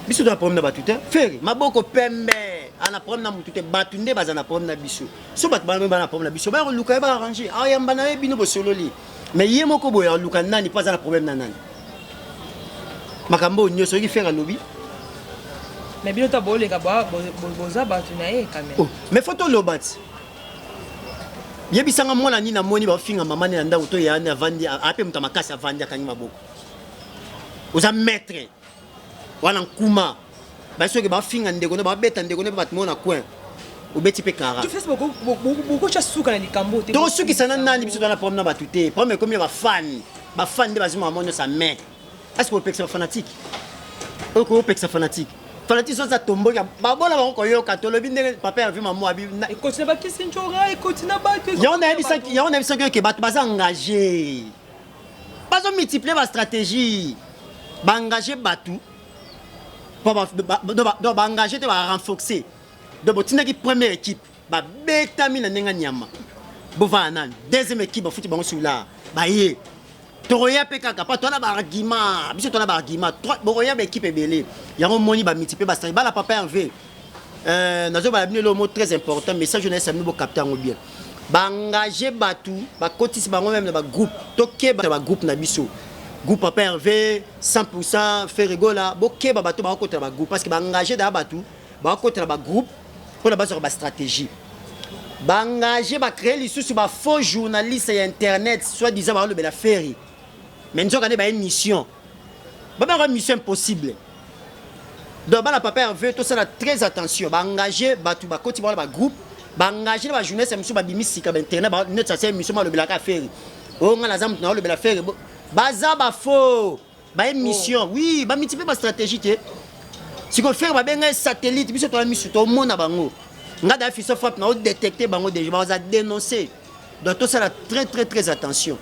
Biso toza na problème na bato te. Ferre maboko pembe ana problème na motu te, bato nde bazala na problème na biso. So bato bana na problème na biso, baya koluka ye, baarrange, ayamba na ye, bino bosololi. Mais ye moko boye aluka nani mpo aza na problème na nani? Makambo oyo nyonso oyoki Ferre alobi. Mais bino ta boleka, boza bato na ye quand même. Oh, mais faut toloba ti. Yebisanga mwana nini amoni bafinga mama ne na ndako to ya ne avandi ape moto makasi avandi akangi maboko. Oza maître. Wana nkuma. Ba soki bafinga ndeko ne babeta ndeko ne bato mona coin. Obeti pe kara. Bokotya suka na likambo te. Tokosukisa na nani biso twana problème na bato te. Problème ekomi ya ba fan. Ba fan nde bazwi mama nyonso mais. Est-ce que opekisa ba fanatique? Oyo opekisa fanatique. Fanatique soza tomboki babola bango koyoka tolobi ndenge papa Hervé Mamo abi ekoti na bakisi njora ekoti na bato. Yango nayebisaki yango nayebisaki ke bato baza engagé. Bazo multiplier ba stratégie. Ba engagé bato. Donc ba engagé te ba renforcer. Donc botindaki première équipe babetami na ndenge ya nyama. Bovanda nani? Deuxième équipe bafuti bango sur la baye. Tokoya mpe kaka pa toana baargument biso toana baargument bokoya baekipe ebele yango omoni bamultiplie basali bana papa Hervé euh, nazobala bino eloko moko très important message oyo nayesa bino bocapte yango bien baengage bato bakotisi bango meme na bagroupe tokeba na bagroupe na biso groupe papa Hervé 100 Ferre Gola bokeba bato bakokota na bagroupe parce que baengage daa bato bakokota na bagroupe mpona bazwaka bastratégie baengage bacree lisusu bafaux journaliste ya internet soit disant balobela Ferre mais nzoka nde baye mission babaka mission impossible. Donc bana papa Hervé tosala très attention baengage bato bakoti bango na bagroupe baengage na bajournaliste ya mosusu babimi sika bainternet neti asala émission balobelaka Ferre oyo ngai naza moto naolobela Ferre baza bafaux baye mission. Oui, bamultiplie bastratégie te sikoyo Ferre babenga ye satellite biso toya misu tomona bango nga da fiso frappe na odétecte bango déjà baza dénoncer. Donc tosala très très très attention.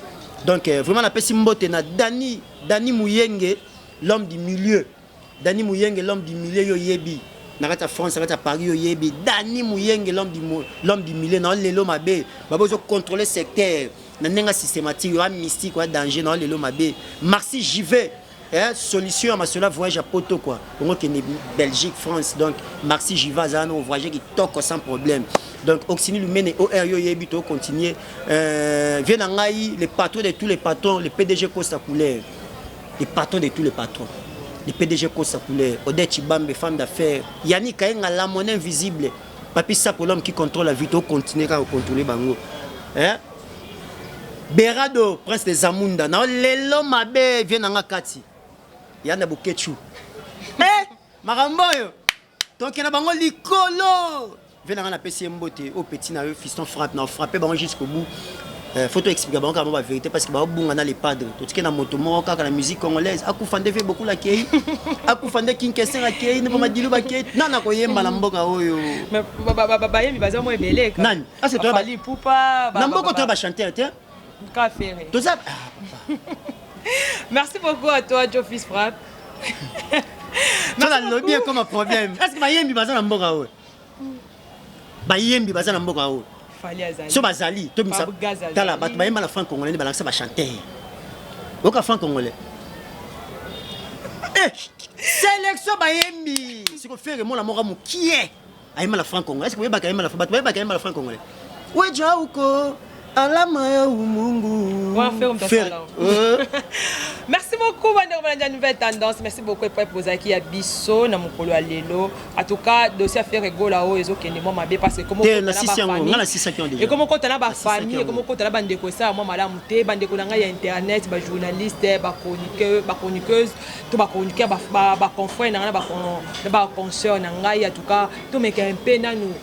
Donc euh, vraiment napesi mbote na Dani Dani Muyenge, l'homme du milieu. Dani Muyenge, l'homme du milieu, yo yebi na kati ya France, na kati ya Paris, yo yebi Dani Muyenge, l'homme du milieu na lelo mabe babozo contrôler secteur na ndenge systématique ya mystique ya danger na lelo mabe. Merci JV eh, solution ya masolo voyage ya poto quoi ongo kende Belgique, France. Donc merci JV aza na voyage kitoko sans problème. Donc Oxini Lumene OR yo yebi to continuer euh, viens na ngai le patron de tous les patrons, le PDG Costa Couleur, le patron de tous les patrons, le PDG Costa Couleur, Odette Chibambe, femme d'affaires, Yannick Kaenga, la monnaie invisible, Papi Sapo, l'homme qui contrôle la vie, to continuer à contrôler bango hein. Berado, prince de Zamunda, na lelo mabe vient nanga kati. Yanda Bokechu. Eh, makambo oyo. Tokena bango likolo. Vient nanga na pesi mbote au petit na yo fiston frappe na frapper bango jusqu'au bout. Faut to expliquer bango kama ba vérité parce que ba bunga na les padres. Totike na moto moko kaka na musique congolaise. Akufa nde ve beaucoup la kei. Akufa nde Kinkese la kei, ne madilu ba kei. Nana koyemba na mboka oyo. Mais ba ba ba yembi baza mo ebele. Nani? Ah, c'est toi ba Ipupa, na mboka toi ba chanteur te. Ka Ferre. Toza ah, papa. Merci beaucoup à toi Joe Fils Frappe. Toi la lobby comme un problème. Est-ce que bayembi baza na mboka oyo? Bayembi baza na mboka oyo. Fally azali. So bazali to misa tala bato bayemba na franc congolais nde balakisa ba chanteur. Oka franc congolais. Eh, sélection bayembi. Siko Ferre mona moko mokie. Ayemba na franc congolais. Est-ce que boyebaka ayemba na bato bayebaka ayemba na franc congolais? Weja uko alama ya umungu. Ferre. Euh. Merci beaucoup bandeko balandi ya Nouvelle Tendance. Merci beaucoup epai bozalaki ya biso na mokolo ya lelo. En tout cas, dossier ya Ferre Gola oyo ezokende mwa mabe parce que comment Te, nasisi yango, nga nasisaki yango déjà. Ekoma okota na ba famille, ekoma okota na bandeko esala mwa malamu te. Bandeko na ngai ya internet, ba journaliste, ba chroniqueur, ba chroniqueuse to ba chroniqueur, ba confrère na ngai na ba consoeur na ngai. En tout cas, tomeka un peu nanu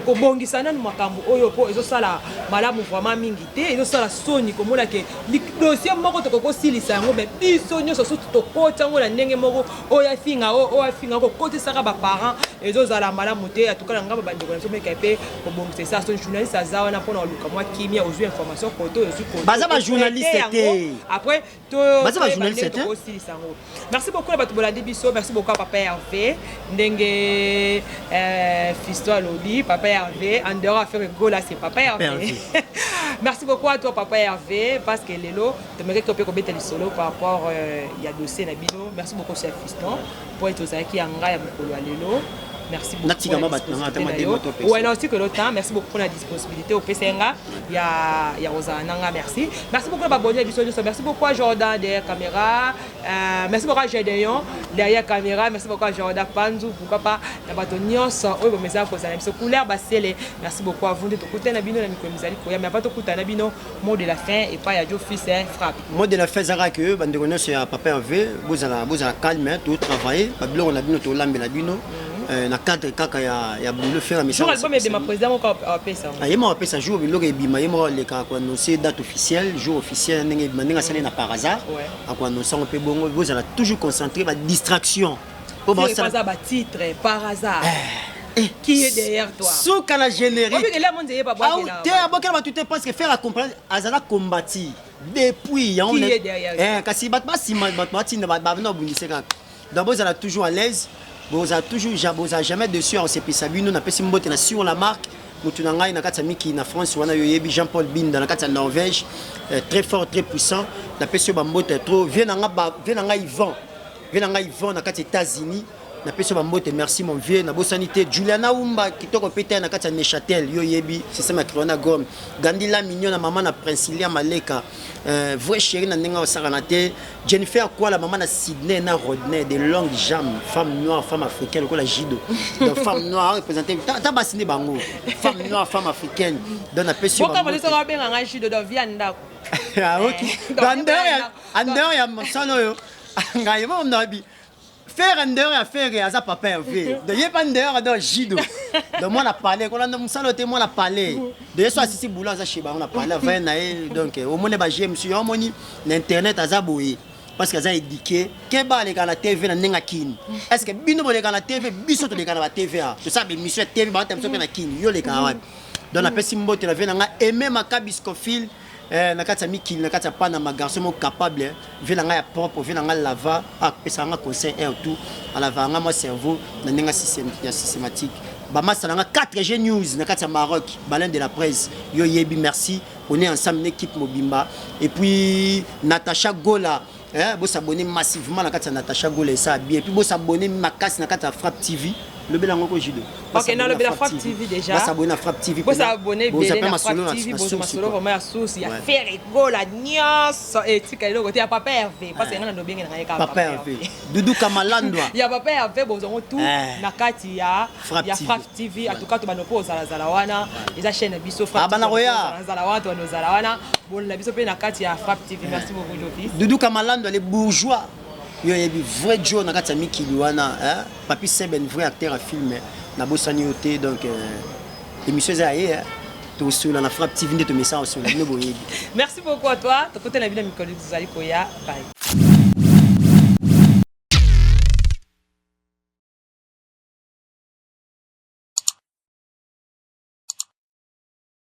kobongisa nanu makambo oyo mpo ezosala malamu vraiment mingi te, ezosala soni komona ke dossier moko tokoki kosilisa yango mais biso nyonso surtout tokoti yango na ndenge moko oyo afinga oyo afinga kokotisaka ba parents ezozala malamu te. En tout cas na ngambo bandeko na biso meka mpe kobongisa esala soni. Journaliste aza wana mpona koluka mwa kimia, ozwi information kote ozwi kote baza ba journaliste te après baza ba journaliste te tokosilisa yango. Merci beaucoup na bato bolandi biso. Merci beaucoup à papa Hervé ndenge Fisto alobi papa Hervé en dehors affaire Gola c'est papa Hervé. Merci beaucoup à toi papa Hervé parce que lelo tomekaki mpe kobeta lisolo par rapport ya dossier na bino. Merci beaucoup cher Fiston po ete ozalaki ya ngai ya mokolo ya lelo. Merci beaucoup. Natika ma bato na nga ata ma dema to Ouais, na otikelo temps. Merci beaucoup pour la disponibilité opesa nga ya kozala na nga. Merci. Merci beaucoup na ba abonné biso nyonso. Merci beaucoup à Jordan derrière caméra. Merci beaucoup à Gédéon derrière caméra. Merci beaucoup à Jordan Panzu. Pourquoi pas na bato nyonso oyo bomesana kozala biso couleur basele. Merci beaucoup à vous nde tokutana na bino na mikolo mizali koya. Mais avant tokutana na bino, mot de la fin epai ya Joe Fils hein, frappe. Mot de la fin ezalaka ke bandeko nyonso ya papa Hervé bozala calme, totravaille babiloko na bino, tolambela bino na cadre kaka ya boulot faire. Jour album ebima, président moko apesa. Ye moko apesa jour biloko ebima, ye moko aleka koannonce date officielle, jour officiel ndenge ebima, ndenge asali na par hasard akoannonce yango. Mpe bongo bozala toujours concentré, badistraction po baza batitre par hasard. Qui est derrière toi? Suka na générique te, abokela bato te, parce que faire comprendre azala combati depuis yango. Qui est derrière? Kasi bato basima, bato batinda bana babundise kaka. Donc bozala toujours à l'aise, bozala toujours, bozala jamais dessus. Osepesa bino. Napesi mbote na sur la marque, motu na ngai na kati ya miki na France wana, yo oyebi Jean Paul Binda na kati ya Norvège, très fort, très puissant. Napesi yo bambote trop. Vie na nga, vie na ngai Yvan, vie na ngai Yvan na kati ya États-Unis, napesi yo bambote. Merci mon vieux. Nabosani te Juliana Umba kitoko mpe te na kati ya Neuchâtel, yo oyebi système ya Criona Gom Gandila Mignon na mama na Princilia Maleka, vrai chéri na ndenge osakana te. Jennifer Kwala, mama na Sydney na Rodney de longues jambes, femme noire, femme africaine lokola Jido. Donc femme noire représente ta basi nde bango, femme noire, femme africaine. Donc napesi yo. Babenganga Jido, donc via ndako. Ah, ok. En dehors ya mosala oyo ngai mo nayebi faire, en dehors ya faire aza papa Hervé, donc ye pa en dehors, donc Jido, donc mwana palais kolanda mosala te, mwana palais. Donc ye so asisi boulot, aza chez bango na palais avai na ye. Donc omoni ba gm yo omoni na internet aza boye parce que aza éduqué. Keba aleka na TV na ndenge akini. Est ce que bino boleka na TV? Biso toleka na ba TV, a tosala bémission ya TV, baata biso mpe na kini. Yo oleka wapi? Donc napesi mbote na vie na nga Aimé Makabi Scofield, na kati ya mikili, na kati ya Panama, garçon moko capable, vie na ngai ya propre, vie na ngai lava, apesaka nga conseil air tout, alavaka nga mwa cerveau na ndenge ya systématique. Bamasa na nga 4G News na kati ya Maroc, baleine de la presse, yo yebi. Merci, on est ensemble, une équipe mobimba. Et puis Natacha Gola, eh, bosabonner massivement na kati ya Natacha Gola, esa bien. Et puis bosabonner makasi na kati ya Frappe TV. Lobela yango ko Judo. Ok, nalobela Frappe TV déjà. Basabonner na Frappe TV. Bosabonner ebele na Frappe TV, bozwa masolo vraiment ya source ya Ferre Gola nyonso etika eloko te ya papa Hervé, parce que nga na ndobenge na ngai kaka papa Hervé Dudu Kamalandwa. Ya papa Hervé, bozwango tout na kati ya Frappe TV. En tout cas tobanda mpo ozalazala wana, eza chaîne na biso. Bana koya. Zala wana, tobanda ozala wana, bolela biso mpe na kati ya Frappe TV. Merci beaucoup, Jofis. Dudu Kamalandwa, les bourgeois, yo oyebi vrai jo na kati ya mikili wana, Papi Seben, vrai acteur ya film, nabosani yo te. Donc émission eza ya ye, tosolola na Frappe TV nde tomesa osolola bino boyebi. Merci beaucoup à toi. Tokutana bino mikolo tozali koya. Bye.